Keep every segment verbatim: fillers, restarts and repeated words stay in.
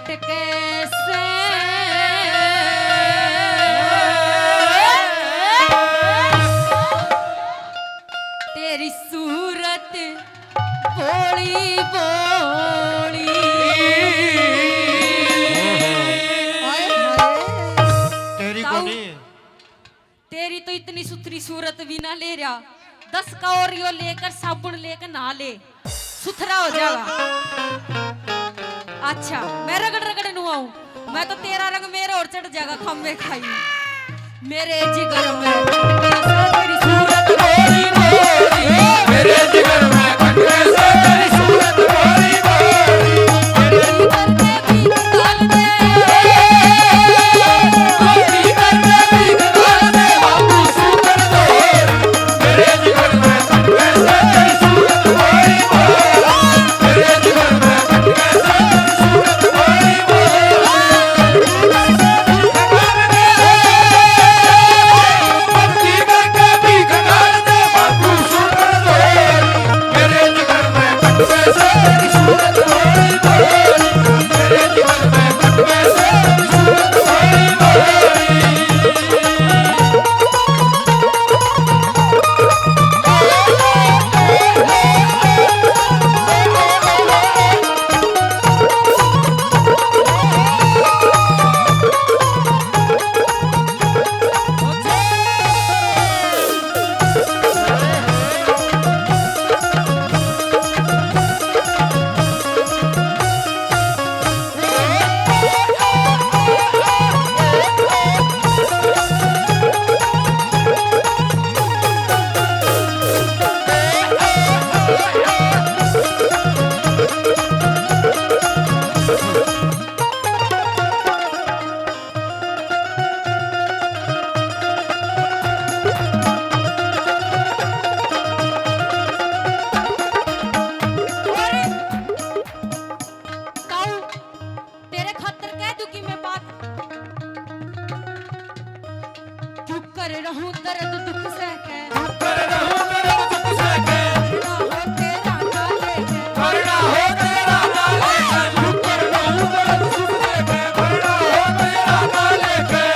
कैसे तेरी सूरत भोली भोली। हाय हाय। तेरी ताऊ, कोनी। तेरी तो इतनी सुथरी सूरत भी ना ले रहा, दस का और यो लेकर साबुन लेकर नहा ले, सुथरा हो जाएगा। अच्छा, मैं रगड़ रगड़ नुआऊं, मैं तो तेरा रंग मेरे और चढ़ जाएगा, खम्बे खाई। मेरे जिगर में तेरी सूरत गोरी गोरी, मेरे जिगर में खटके से तेरी सूरत गोरी गोरी, मेरे जिगर में भी डाल दे। ताऊ, तेरे खातर कह दूं कि मैं बात क्यों कर रहूं दर्द दुख सह के। क्यों कर रहूं दर्द दुख सह के। करना हो तेरा ना लेके। करना हो तेरा ना लेके। क्यों कर रहूं दर्द दुख सह के। करना हो तेरा ना लेके।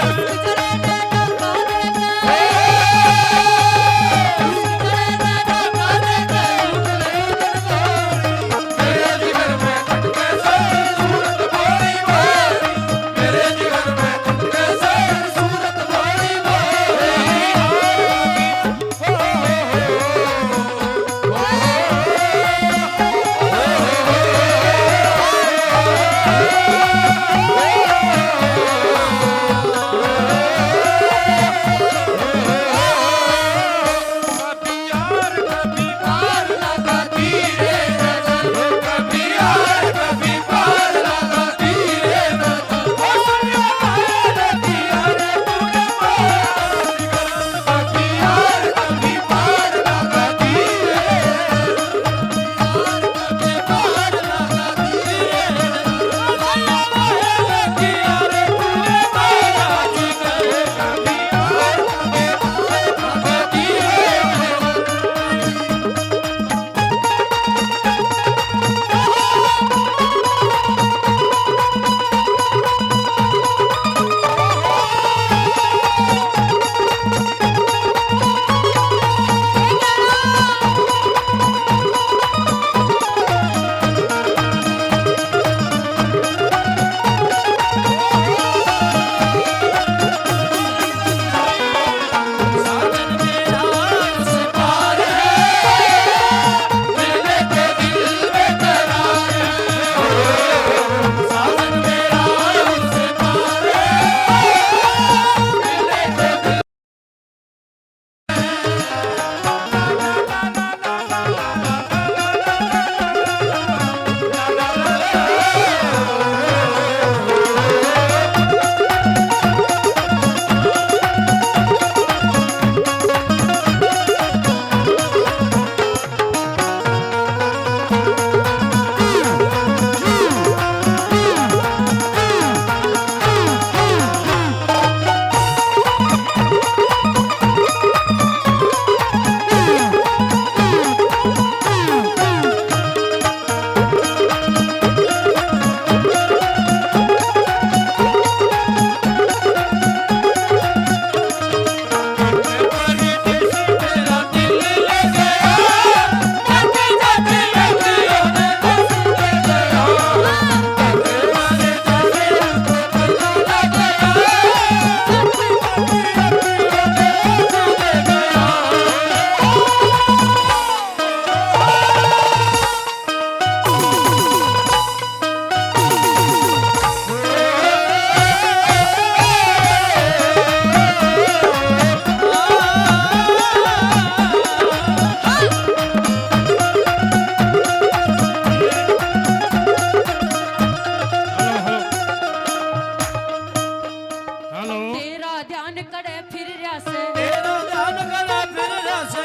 फिर रहा से। तेरा ध्यान कड़े फिर रहा से।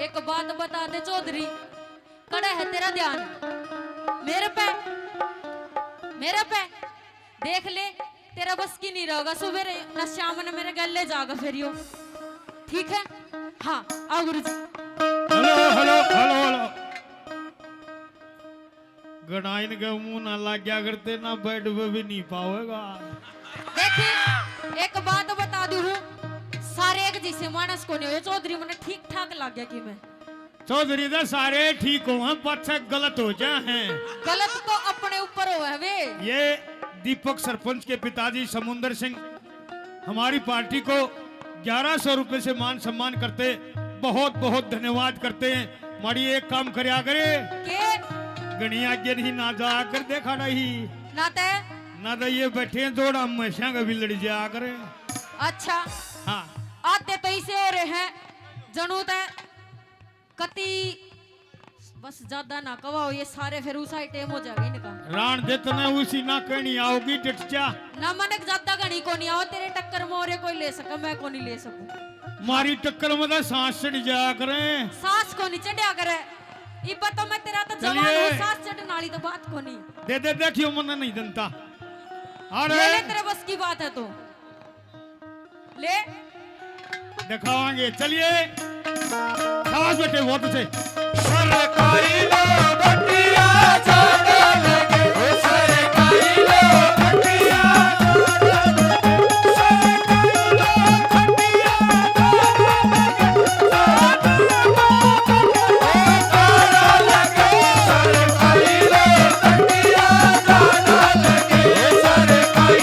एक बात बता दे चौधरी, कड़े है तेरा ध्यान? मेरे पे, मेरे पे। देख ले, तेरा बस की नहीं रहेगा। सुबह रे ना शाम ने मेरे गले जागा फिर यो। ठीक है? हाँ, आओ गुरु जी। Hello, hello, hello, hello. गणाइन के मुंह ना लाग्या करते ना, बेड पे भी नहीं पावेगा। देखिए, एक बात बता दूं, सारे एक जैसे मानस को नहीं हो। चौधरी मने ठीक ठाक लग गया कि मैं चौधरी तो सारे ठीक हो हैं, पाछे गलत हो जा हैं। गलत तो अपने ऊपर हो है वे। ये दीपक सरपंच के पिताजी समुंदर सिंह हमारी पार्टी को ग्यारह सौ रुपए से मान सम्मान करते, बहुत बहुत धन्यवाद करते हैं। माड़ी एक काम करया करे, के? घणी आगे नहीं ना जाया कर, देखा नहीं ना ते। ना तो ये बैठे हैं जोड़ा, हमेशा का भी लड़ जाया करे। अच्छा। हाँ। आते तो इसे हो रहे हैं, जनू ते कती बस ज्यादा ना कवाओ, ये सारे फिर उसा ही टेम हो जाएगा इनका। राण दे तने उसी ना कहनी आओगी, डट जा। ना मनक ज्यादा घणी कोनी आओ, तेरे टक्कर में और कोई ले सके, मैं कोनी ले सकूं। मारी टक्कर में तो सांस चढ़ जाया करे। सांस कोनी चढ़या करे। इब्बा तो मैं तेरा तो जवान हूँ, चलिए। सांस चढ़ने वाली तो बात कोनी। दे दे, देखियो मन नहीं जनता। अरे ले ले, तेरे बस की बात है तो। ले। दिखावांगे, चलिए। शाबाश बेटे, बहुत अच्छे। सरकारी नौकरियां ज्यादा लगे, सरकारी नौकरियां ज्यादा लगे, सरकारी नौकरियां ज्यादा लगे, ज्यादा लगे।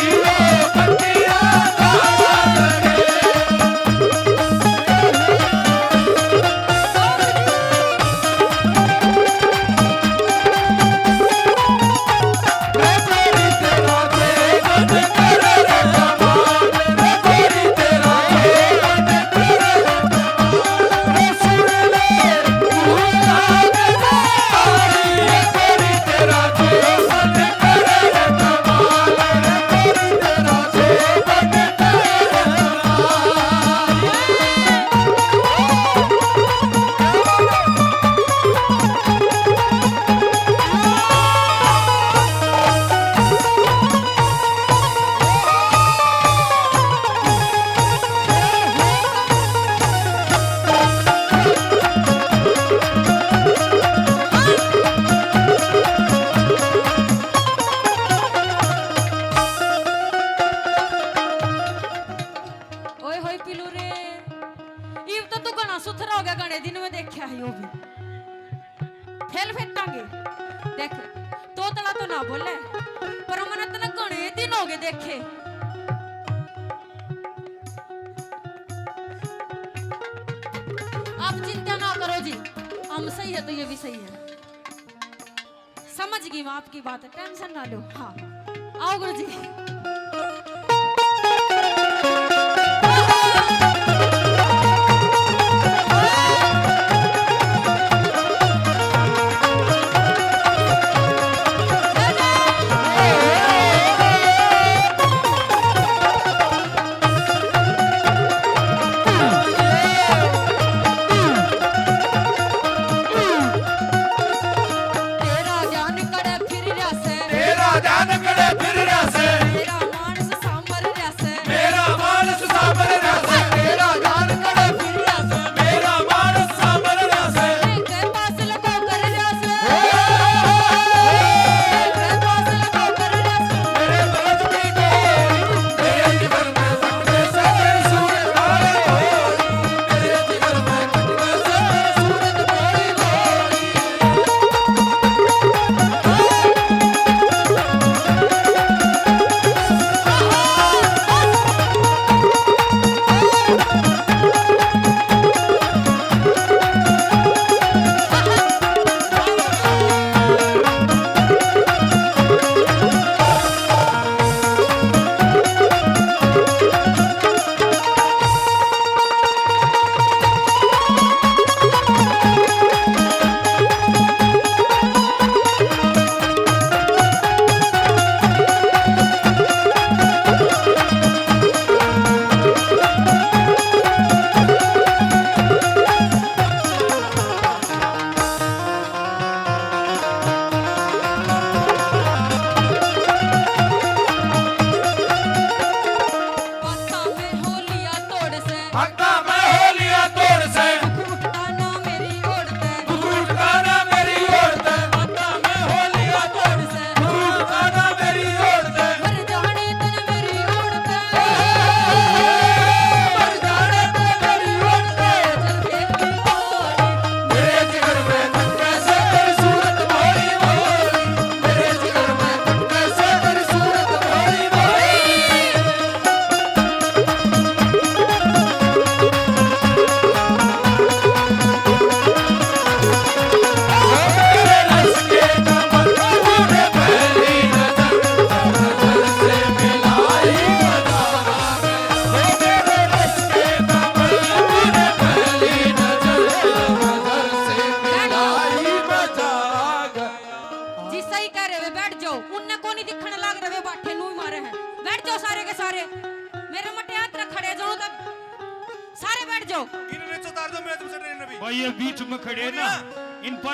ओए होए पिलू रे, इब तो तू घणा सुथरा हो गया, घणे दिन में देखा है यो भी। फेल फेटांगे। देख, तोतला तो ना बोले, पर मने तने घणे दिन हो गए देखे। आप चिंता ना करो जी, हम सही है तो ये भी सही है। समझ गई मैं आपकी बात, टेंशन ना लो। हाँ, आओ गुरु जी। तेरा ध्यान कड़े फिर रहा से। तेरा ध्यान कड़े फिर रहा से। हाथा में होलिया तोड़ से। उठता ना मेरी ओड़ ते। उठता ना मेरी ओड़ ते। हाथा में होलिया तोड़ से। उठता ना मेरी ओड़ ते। मर जाने तन मेरी ओड़ ते। मर जाने तन मेरी ओड़ ते। चल के तू मेरे जिगर में खटके से तेरी सूरत भारी भारी। मेरे जिगर में खटके से तेरी सूरत भारी भारी। जी सही कह रहे हो, बैठ जाओ। उनने कोनी दिखने लाग रहे, बाठे नू ही मारे हैं। बैठ जाओ सारे के सारे। मेरे मटे हाथ रख खड़े जाओ तब सारे बैठ जाओ। इन्हें नीचे उतार दो, मैं तुमसे ट्रेन भी। भाई, ये बीच में खड़े हैं ना, इन पास